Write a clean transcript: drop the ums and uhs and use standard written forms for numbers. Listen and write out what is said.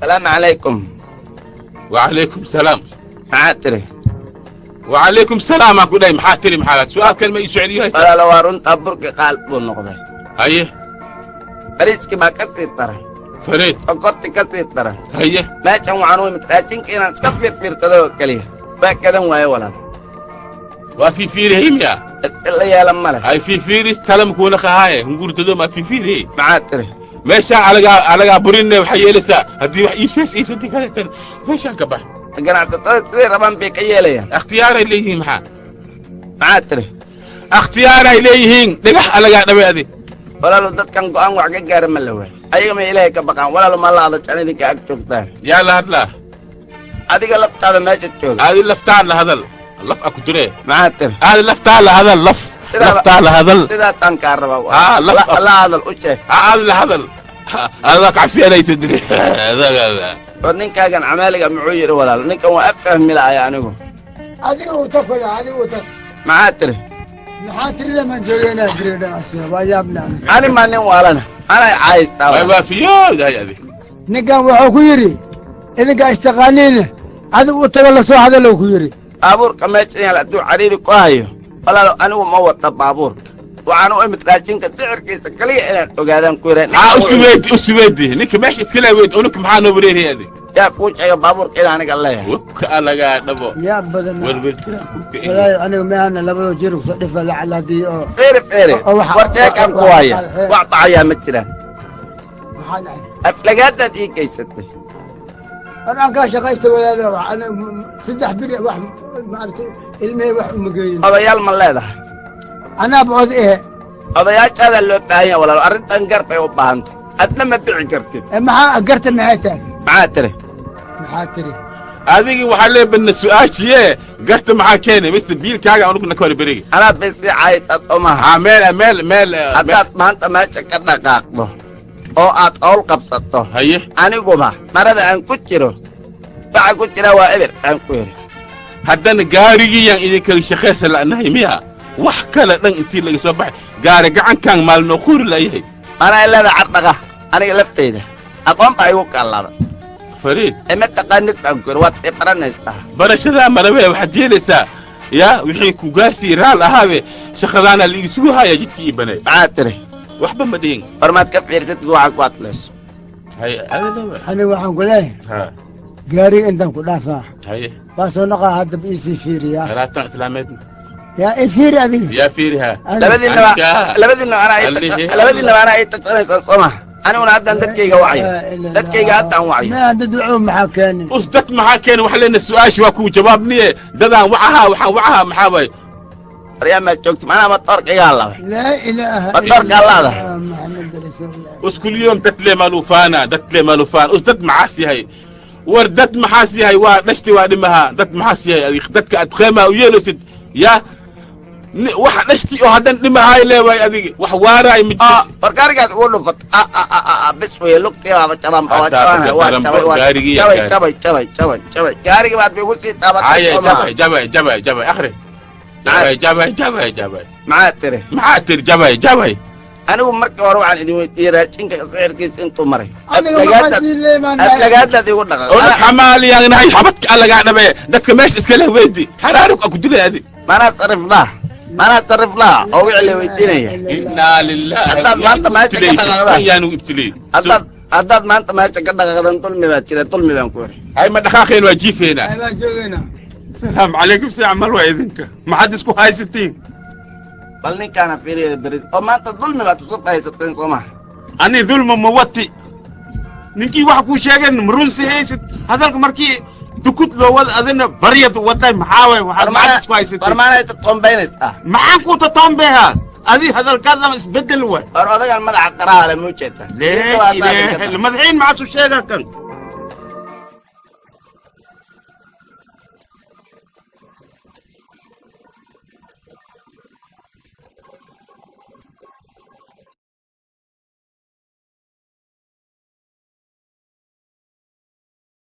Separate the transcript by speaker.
Speaker 1: Salaamu calaykum.
Speaker 2: Wacalaykum salaam.
Speaker 1: Maxaa tiri?
Speaker 2: Wacalaykum salaam aan ku dhahay. Maxaa tiri? Maxaa su'aal ma ii soo celiyo haysa?
Speaker 1: Walaalo, waa runtaa, burki qaal buu noqday.
Speaker 2: Haye.
Speaker 1: Bariiskii baa ka sii daran.
Speaker 2: Fareed.
Speaker 1: Sokorti ka sii daran.
Speaker 2: Haye.
Speaker 1: Meeshan waxaan u imid raashinka inaan iska fiirfiirsado oo keliya. Waa gadan waaye, walaal.
Speaker 2: Waa fiifiirihay miya?
Speaker 1: Is la yeelan ma leh.
Speaker 2: Ay, fiifiiris talam kuuna qahaaye hungurtado maa fiifiirihi.
Speaker 1: Maxaa tiri?
Speaker 2: Meeshaan alagaa burinne. Waxaa yeelaysaa haddii wax iibsays iibsatay kaleetan, meeshaan ka bax.
Speaker 1: Ganacsatada siday rabaan bay ka yeelayaan.
Speaker 2: Ikhtiyaaray leeyihiin, maxaa?
Speaker 1: Maxaa tiri?
Speaker 2: Ikhtiyaaray leeyihiin. Dhagax alagaa dhabay adi.
Speaker 1: Walaalo, dadkan go'aan wax ka gaara ma la waay. Ayaga ma Ilaahay ka baqaan? Walaalo, ma la hadashaan idinka ag joogtaan?
Speaker 2: Yaa la hadlaa?
Speaker 1: Adiga laftaada meesha jooga.
Speaker 2: Aadi laftaan la hadal, laf a ku dire.
Speaker 1: Maxaa tiri?
Speaker 2: Aadi laftaa la hadal, laf. Laftaa la hadal.
Speaker 1: Sidaasaan kaa rabaa.
Speaker 2: Haa,
Speaker 1: la hadal, u sheeg.
Speaker 2: Aadi la hadal, adaa kacabsi anaysa dire.
Speaker 1: War, ninkaagan camaaliga muxuu yidhi? Walaalo, ninkan waa afahmi la'ay anigu.
Speaker 3: Adiga uu tag kole, adiga uu tag.
Speaker 1: Maxaa tiri?
Speaker 3: Maxaa tiri? Lamaan joogay inaa tiri dhanacsiga waa yaabna aniga.
Speaker 1: Ani maa nin waalana anay caayistaa?
Speaker 2: Way waafiyoodahay adi.
Speaker 3: Ninkan wuxuu ku yidhi idinka istaqaaniine, adiga u tago, lasoo hadalow ku yidhi.
Speaker 1: Baabuurka meesha yaal hadduu cadhiiri ku hayo, walaalo, anigu ma wata baabuurka. Waxaan u imid raashinka sicirkiisa kaliya inaan ogaadaan ku yidha.
Speaker 2: Haa, usuweedi, usuweedi ninka meesha iskala weyd. Unuka maxaa noo wareeraya adi?
Speaker 1: Yaa kuu sheega baabuurka in aniga leeyahay?
Speaker 2: Wabka alagaa dhabo.
Speaker 3: Yaab badan.
Speaker 2: Welweltiraan kulka.
Speaker 3: Walaayo, aniga meehana labadoo jir kusoo dhifa lacal haddii oo
Speaker 1: Feere, feere.
Speaker 3: Oo
Speaker 1: War, sheekaan ku haya, wax baxayaa ma jiraan.
Speaker 3: Maxaa dhacay?
Speaker 1: Aflagaadaad ii geysatay.
Speaker 3: War, aan kaa shaqaysta, walaalo. Aniga 3 biri wax maaragtay ilmihii wax uma geeyin.
Speaker 1: Odayaal ma leedahay?
Speaker 3: Anaaba oday ehe.
Speaker 1: Odayaashaadaa loo baahan yahay, walaalo. Arrintan gar bay u baahantay, adna ma bixi kartid.
Speaker 3: E, maxaa garta? Maxay tahay?
Speaker 1: Maxaa tiri?
Speaker 3: Maxaa tiri?
Speaker 2: Adigi waxaa lee badna su-aashiye, garta maxaa keenay mise biilkaaga anuguna ka hor berigi?
Speaker 1: Anaa bay sii caayaysaa, soo maha?
Speaker 2: Haa, meel meel meel.
Speaker 1: Haddaad maanta meesha ka dhaqaaqdo oo aad owl qabsato,
Speaker 2: Haye.
Speaker 1: aniguba marada aan ku jiro waxa ku jira waa eber aan ku heli.
Speaker 2: Haddana gaarigiyaan idinkaga shaqaysa la'nahay miya? Wax kale dhan intii laga soo baxay, gaari gacankan maalnoo quuri la'yahay.
Speaker 1: Manaa leeda cardhaqa aniga laftayda aqoon baa igu kaalaaban.
Speaker 2: Fariid.
Speaker 1: Ee, ma taqaanid baan ku yidhi, waad sii baranaysaa.
Speaker 2: Barashadaa marabe waxaad yeelaysaa yaa wixii ku gaarsii raal ahaabe, shaqadaana liiga sugu haya jidkii ii banay.
Speaker 1: Maxaa tiri?
Speaker 2: Waxba ma dhihin.
Speaker 1: War, maad ka fiirsatid waxaad ku hadlayso?
Speaker 2: Haye, adalewa.
Speaker 3: Aniga waxaan ku leeyahay
Speaker 2: Ha.
Speaker 3: gaariga intaan ku dhaafaa.
Speaker 2: Haye.
Speaker 3: Waa soo noqaa, haddaba iisii fiiriyaa.
Speaker 2: Alaabtan islaameed.
Speaker 3: Yaa i fiiri adiga.
Speaker 2: Yaa fiiriha.
Speaker 1: Labadiinaba
Speaker 2: Aniga.
Speaker 1: labadiinaba anaa
Speaker 2: Allihii.
Speaker 1: labadiinaba anaa ii tagsanaysaa, soo maha? Aniguna haddaan dadkayga wacayo, dadkayga haddaan wacayo.
Speaker 3: Ma dad wacow, maxaa keeni?
Speaker 2: Us dad maxaa keeni? Waxa leena su-aasha waa kuu jawaabniye. Dadaan wacahaa, waxaan wacahaa maxaa waay?
Speaker 1: Waryaa, maad joogto manaa matoorkaygaa labay?
Speaker 3: Laa ilaaha
Speaker 1: Matoorkaa laadahay.
Speaker 3: Maxamed rasuulillah.
Speaker 2: Us kulliyoom dad lee maluufaana, dad lee maluufaan. Us dad maxaas yahay? War, dad maxaas yahay? Waa dhashti, waa dhimahaa. Dad maxaas yahay? Adig dadka aad qiimaha u yeelaysid yaa waxa dhashti oo haddan dhimahaay leewaay. Adigi wax waaraay ma
Speaker 1: oo
Speaker 2: jirto.
Speaker 1: War, gaarigaad ugu dhufat bis weye, lugtii baaba jaban ba. Waa
Speaker 2: Hataa
Speaker 1: jabanay, waa
Speaker 2: daranbo,
Speaker 1: jabay, waa
Speaker 2: gaarigii
Speaker 1: jabay.
Speaker 2: yaa
Speaker 1: Jabay, jabay, jabay, jabay, gaarigii baad igu sii taabatay.
Speaker 2: Haye.
Speaker 1: Soo maha?
Speaker 2: Jabay, jabay, jabay, jabay, akhri. Jabay, jabay, jabay, jabay.
Speaker 1: Maxaa tiri?
Speaker 2: Maxaa tiri? Jabay, jabay.
Speaker 1: Anigu markii hore waxaan idin weydiiyey raashinka sicirkiisa intuu maray.
Speaker 3: Aniga maxaa
Speaker 1: Aflagaadaad igu dhaqan.
Speaker 2: Onak xamaaliyaan nahay, xabadka allagaa dhabe. Dadka meesha iska leh weydi, xaraarug a ku dilay adi.
Speaker 1: Manaa sariflaa, manaa sariflaa oo wixii la weydiinaya.
Speaker 2: Innaa lillahi.
Speaker 1: Haddaad maanta meesha ka dhaqaaqdaan.
Speaker 2: Yaanu ibtilay.
Speaker 1: Haddaad maanta meesha ka dhaqaaqdan, dulmi baa jira, dulmi baan ku iri.
Speaker 2: Hay, ma dhaqaaqeen, waa jiifeynaa.
Speaker 3: Baa joogeynaa.
Speaker 4: Salaamu calaykum. Si camal waa idinka, maxaad isku haysatiin?
Speaker 1: Bal ninkaana fiiriya daris oo maanta dulmi baad isu haysateen, soo maha?
Speaker 4: Ani dulma ma wati. Ninkii waxa kuu sheegeen ma runsi haysid. Hadalka markii dukud loo wada, adina baryad waday. Maxaa waay waxaad, maxaad isku
Speaker 1: War,
Speaker 4: haysatiin?
Speaker 1: Maanay toombaynaysaa?
Speaker 4: Maxaan ku tatombeha? Adi hadalkaadama isbedel waay.
Speaker 1: War, odagan madaxa qaraha le ma ujeedaa?
Speaker 4: Laa ilaaha illa madaxiin, maxaasu sheegaa kan?